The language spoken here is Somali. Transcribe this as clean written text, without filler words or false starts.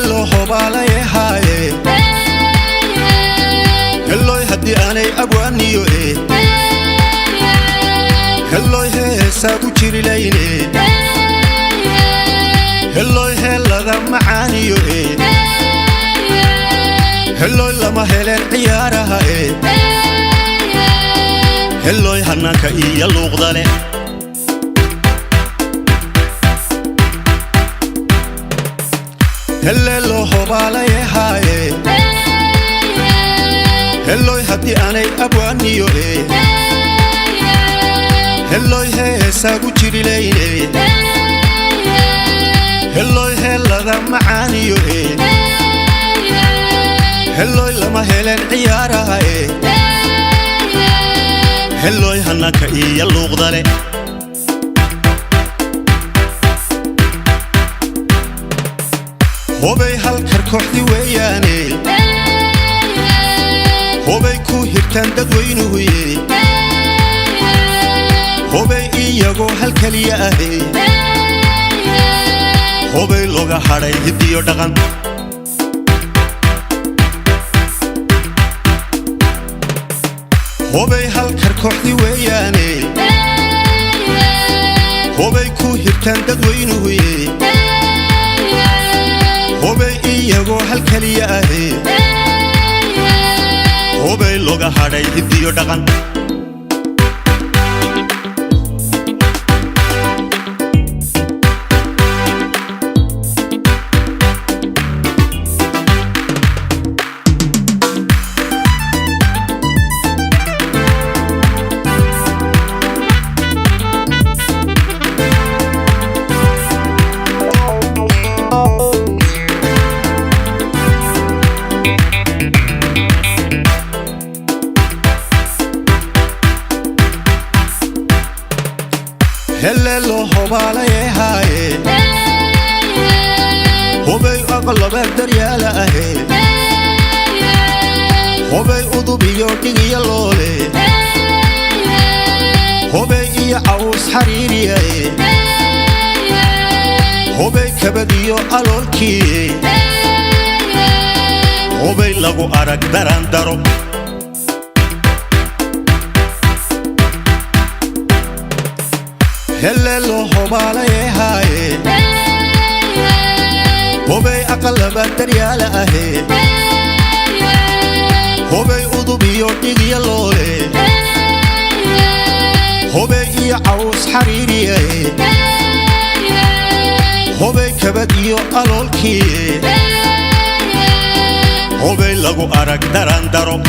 Helleelo hobaalaye haaye, helloy haddii aanay abwaaniyo e, helloy heesaagu jirilayne, helloy heellada macaaniyo e, helloy lama heleen ciyaaraha e, helloy hannaanka iyo luuqdale. Helleelo hobaalaye haaye, helloy haddii aanay abwaaniyo e, helloy heesaagu jirilayne, helloy heellada macaaniyo e, helloy lama heleen ciyaaraha e, helloy hannaanka iyo luuqdale. Hobay halkar kooxdi weeyaane, hobay ku hirtaan dadweynuhuye, hobay iyagoo hal keliya ahe, hobay looga hadhay hiddiyo dhaqan. Hobay halkar kooxdi weeyaane, hobay ku hirtaan dadweynuhuye, hobay iyagoo hal keliya ahe, hobay looga hadhay hiddiyo dhaqan. Helleelo hobaalaye haaye, hobay aqlaba daryaala ahe, hobay udub iyo dhigiyo loole, hobay iyo caws xariiriyae, hobay kabadiyo aloolkiiye, hobay lagu arag darandaro. Helleelo hobaalaye haaye, hobay aqalaba daryaala ahe, hobay udub iyo dhigiyo loole, hobay iyo caws xariiriyae, hobay kabad iyo aloolkiiye, hobay lagu arag darandaro.